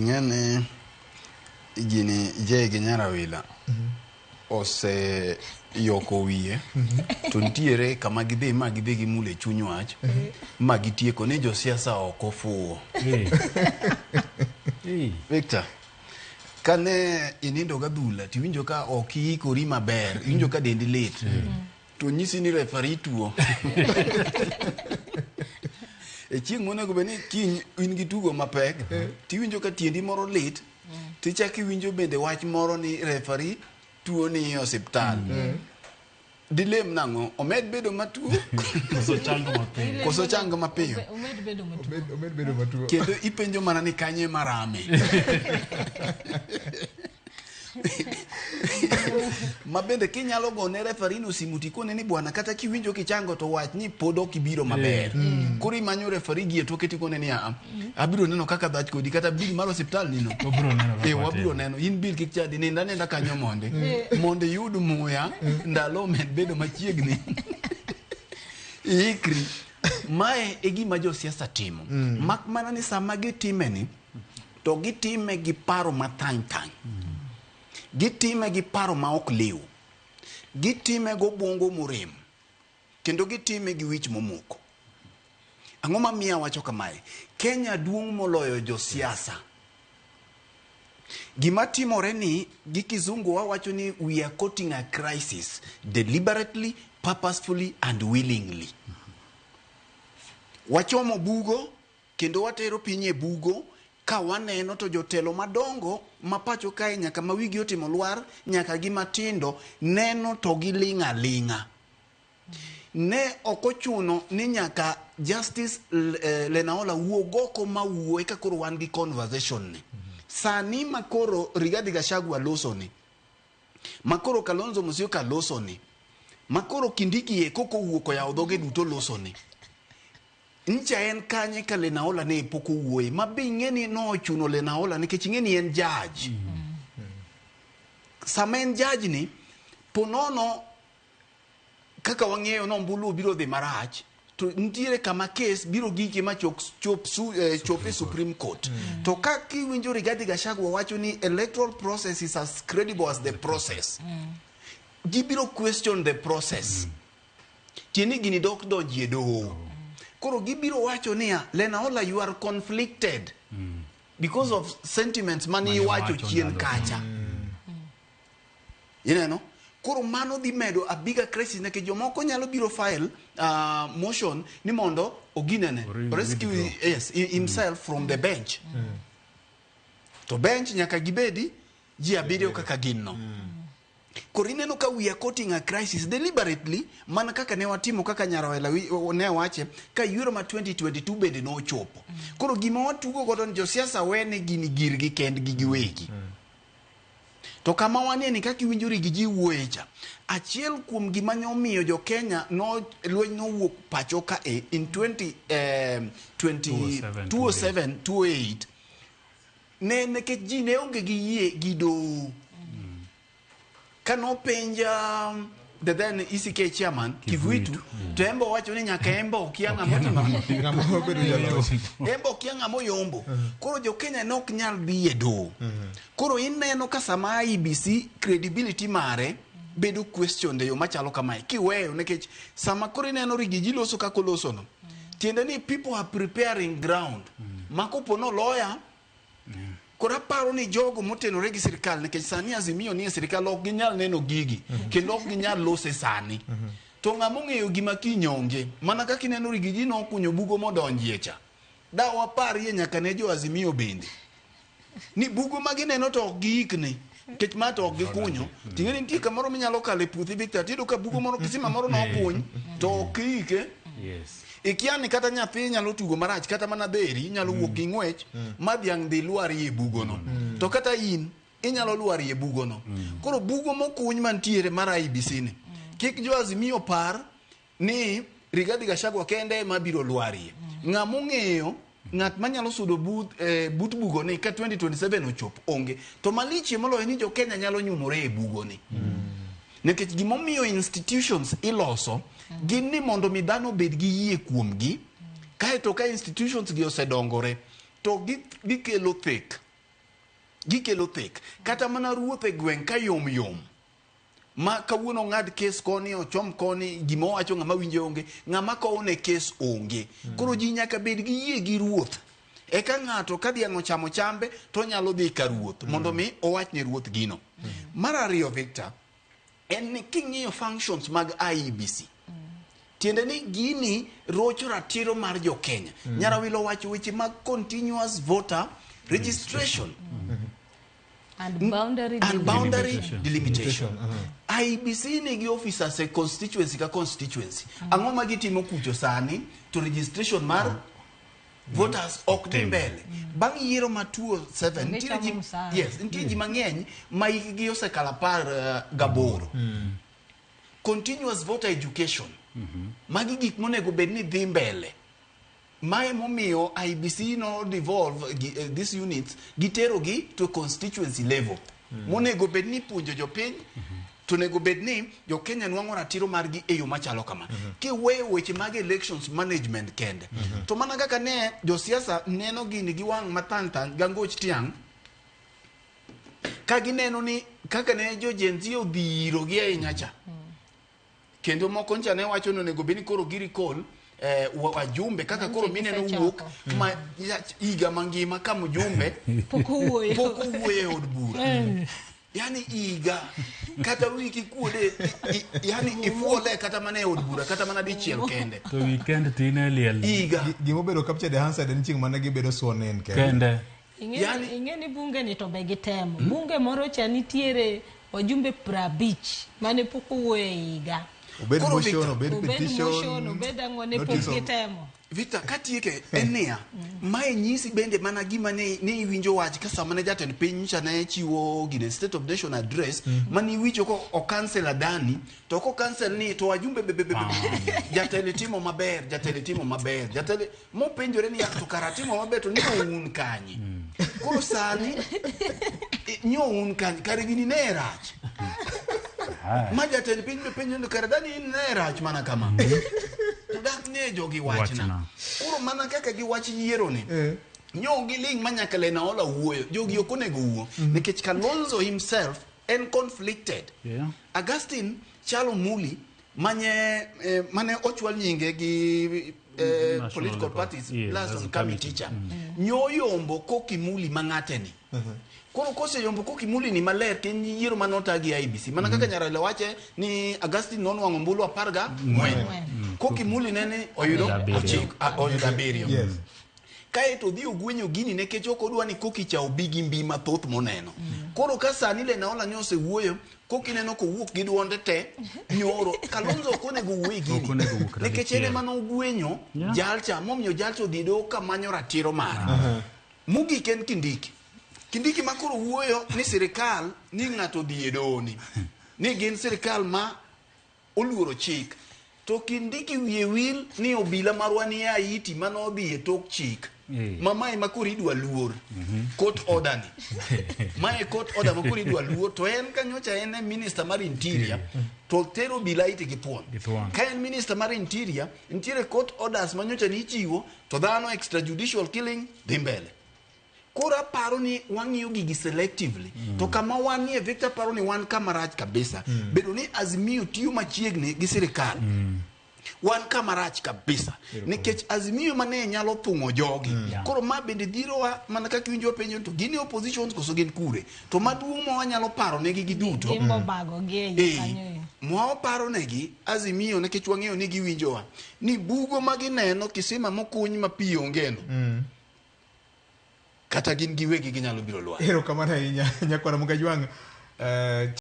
Ing'eni gini Jay gi Nyarawila ose yoko wiye to nitiere kama gidhi ma gidhi gimulo e chuny wach ma gitieko ni josiasa ok ofuwo. Victor, kane inindo gadhula tiwinjo ka ok iikori maber, iwinjo ka dendi lit. To nyisi ni referee tuo. E chieng' monego bed ni kiny in gi tugo mapek, tiwinjo ka tiendi moro lit, tichak iwinjo bende wach moro ni referee tuo ni e osiptal. Dilem nang'o? Omed bedo matuo? Koso chang mapiyo. Koso chang mapiyo? Omed bedo matuo. Omed bedo matuo. Kendo ipenjo mana ni kanye marame. Ma bende kinyalo gone referee no simu tikone ni bwana kata kiwinjo kichango to wach ni pod ok ibiro maber. Koro imanyo referee gi e toke tikone ni aa, abiro neno kaka dhach kodi kata bill mar osiptal ni no. Wabiro neno kaka Eh, wabiro watimo. neno. In bill kik chadi, nind aninda kanyo monde. Mondo iyud muya, ndalo omed bedo machiegni. Iikri. Mae e gima josiasa timo. Mak mana ni sama gitime ni, to gitime gi paro mathany thany. Gitime gi paro ma ok liw. Gitime gobwongo morem. Kendo gitime gi wich momoko. Ang'o mamiyo awacho kamae? Kenya duong' moloyo josiasa. Gima timore ni gi kizungu wawacho ni we are quoting a crisis deliberately, purposefully and willingly. Wachomo bugo kendo watero piny e bugo ka waneno to jotelo madongo ma pacho kae nyaka ma wigi otimo lwar nyaka gi matindo neno to giling' aling'a. Ne ok ochuno ni nyaka Justice Lenaola wuog oko ma wuo eka koro wan gi conversation ni. Sani ma koro Rigathi Gachagua loso ni, ma koro Kalonzo Musyoka loso ni, ma koro Kindiki eko kowuok oyawo dhoge duto loso ni. Ncha en kanye ka Lenaola ne pok owuoye ma be ing'e ni nochuno Lenaola nikech ing'e ni en judge. Sama en judge ni, po nono kaka wang'eyo ni ombulu biro dhi marach to nitiere kama case biro gike ma chop, chop, su, chop e Supreme Court. To ka kiwinjo Rigathi Gachagua wacho ni electoral process is as credible as the process. Gibiro question the process. Tiende ni gini dok donji e doho. Koro gibiro wacho niya, Lenaola you are conflicted because of sentiments mane Mane iwacho iwacho chien ndalo. kacha. Ineno? Koro mano dhi medo a bigger crisis nikech jomoko nyalo biro file motion ni mondo oginene rescue Withdraw. yes, himself from the bench. To bench nyaka gibedi ji abiriyo kaka gin no. Koro ineno ka we are quoting a crisis deliberately mana kaka ne watimo kaka Nyarawela ne wache ka yiero ma 2022 bende nochopo. Koro gima watugo godo ni josiasa wene gini girgi kendgi giwegi. To kama wanie ni kaka iwinjo gi ji wuoye cha, achiel kuom gima ne omiyo jo Kenya no lweny nowuok pacho ka e in 20, 20, 2007, 2007 2008 ne nikech ji ne onge gi yie gi doho. Kanopenja the then ECK chairman Kivuitu, to embe owacho ni nyaka embe okia ng'ama otimo ang'o. Ng'ama obedo jaloch. Embe okia ng'ama oyombo. Koro jo Kenya ne ok nyal dhi e doho. Koro ineno ka sama IEBC credibility mare bedo questioned e yo machalo kamae kiweyo nikech sama koro ineno Rigiji loso kaka oloso no tiende ni people are preparing ground ma kopo noloya Koro aparo ni jogo motenore gi sirikal nikech sani Azimio nie sirikal ok ginyal neno gigi kendo ok ginyal lose sani. To ng'ama ong'eyo gima kiny onge mana kaka ineno Rigiji nokunyo bugo modonjie cha. Da waparie nyaka ne jo Azimio bende ni bugo ma gineno to ok giikni nikech ma to ok gikunyo. Ting'e ni nitie kamoro minyalo kalo e puothi Victor tiyudo ka bugo moro kisima moro nokuny to ok iike. Yes. Ikia ni kata nyathi nyalo tugo marach kata mana dheri nyalo wuok gi ng'wech ma dhiang' dhi lwarie e bugono. To kata in inyalo lwarie e bugono. Koro bugo mokuny mantiere mar IEBC ni kik jo Azimio par ni Rigathi Gachagua kende ema biro lwarie. Ng'ama ong'eyo ng'at manyalo sudo but, but bugoni ka 2027 ochop onge. To malichie moloyo ni jo Kenya nyalo nyumore e bugoni. Nikech gimomiyo institutions iloso gin ni mondo mi dhano obed gi yie kuomgi kaeto ka institutions gi osedongore to gikelo thek. Gikelo thek. Kata mana ruoth e gweng' ka yom yom. Ma kawuono ng'ad kes koni, ochom koni, gima owacho ng'ama winje onge, ng'ama kowne kes onge. Koro ji nyaka bed gi yie gi ruoth. Eka ng'ato ka dhiang' ochamo chambe to onyalo dhi ka ruoth mondo mi owach ne ruoth gino. Mar ariyo Victor, en ni king'iyo functions mag IEBC, tiende ni gini rocho ratiro mar jo Kenya. Nyarawilo owacho weche mag continuous voter registration. And boundary and boundary Delimitation. delimitation. IEBC nigi officers e constituency ka constituency. Ang'o ma gitimo kucho sani to registration mar voters ok dhi mbele. Bang' yiero ma 2007 nitiere ji, Gichamo msara. yes, nitie ji mang'eny ma hikgi osekalo 18. Continuous voter education. Magi gik monego bed ni dhi mbele. Mae momiyo IEBC no devolve these units gitero gi to constituency level. Monego bed ni puonjo jopiny to onego bed ni jo Kenya nwang'o ratiro margi e yo machalo kama. Kiweyo weche mag elections management kende. To mana kaka ne josiasa neno gini gi wang' mathang' thang' gangoch tiang' ka gineno ni kaka ne jo Gen Z odhiro gi ahinya cha. Kendo moko ncha ne wacho ni onego bed ni koro gi recall wajumbe kaka koro mineno wuok ma higa mangima ka mjumbe Pok owuoyo. pok owuoyo e od bura. Yani higa kata wiki kuode yani ifuole kata mana e od bura kata mana dichiel kende. To weekend tine liel Higa. Gimobedo captured e Hansard en chieng' mane gibedo sworn in kende. kende. Yani- Ing'e ni bunge ni to be gitemo. Bunge moro cha nitiere wajumbe 50 mane pok owuoyo e higa. Obed Koro motion, Victor, obed Obed petition. motion, obed ang'o ne pok notice of- gitemo. Victor, katieke en niya, mae nyisi bende mana gima ne iwinjo wach ka sama ne jatend piny cha ne chiwo gine State of Nation address mane iwinjo ko okansel Adani to ok okansel ni to wajumbe be jatelo timo maber, jatelo timo maber, jatelo mopenjore ni to kara timo maber to ni un kanye. Koro sani nyo un kanye kare gini ne rach. Ma jatend piny be penjo ni kare Adani in ne rach mana kama. To dak ne jogi wachna. Wachna. Koro mana kaka giwach yiero ni Eh. nyo giling' ma nyaka Lenaola wuoyo jogi ok onego wuo nikech Kalonzo himself en conflicted. Augustine Chalo Muli manye mane ochwal nyinge gi National political level. parties Yes, last as on a Kami committee. teacher nyoyombo Koki Muli mang'ate ni. Koro koseyombo Koki Muli ni maler to en yiero manota gi IEBC mana kaka Nyarale wache ni Augustine nonwang'o ombulu 14. Koki Muli nene oyudo Abiriyo. ochiko, oyudo 7. Yes. Kaeto odhi ogwenyo gini nikech ok odwa ni Koki cha obi gi mbi mathoth moneno. Koro ka sani Lenaola nyo osewuoyo, Koki neno kowuok gi duonde te nyoro. Kalonzo ok onego wuo e gini. Ok onego wuok kata Nikech en dichiel. ema nogwenyo jalcha momiyo jalcha odhi doho kamanyo ratiro mare. Mogik en Kindiki. Kindiki ma koro wuoyo ni sirikal ni ng'ato odhi e doho ni. Ni gin sirikal ma oluoro chik. To Kindiki wiye wil ni obila marwa ni e Haiti manodhi e tok chik. Ma mae ma koro idwa luor. Court order ni. Mae court order ma koro idwa luor to en kanyocha en e minister mar interior to tero obila Haiti gi thuon. Gi thuon. Ka en minister mar interior, nitiere court orders ma nyocha nichiwo to dhano extrajudicial killing dhi mbele. Koro aparo ni wang'iyo gigi selectively. To kama wanie Victor paro ni wan kama rach kabisa. Bedo ni Azimio tiyo machiegni gi sirikal. Wan kama rach kabisa. Nikech Azimio mane nyalo thung'o jogi. Koro ma bende dhirowa mana kaka iwinjo penjo to gin e opposition koso gin kure. To maduong' ma wanyalo paro negi giduto. Gimbo bago gi e iye kanyo e. Mwaparo negi Azimio nikech wang'eyo ni giwinjowa ni bugo ma gineno kisima mokuny ma pi onge no kata gin giwegi ginyalo biro lwar. Erokamano ahinya nyakwara Mugajwang'.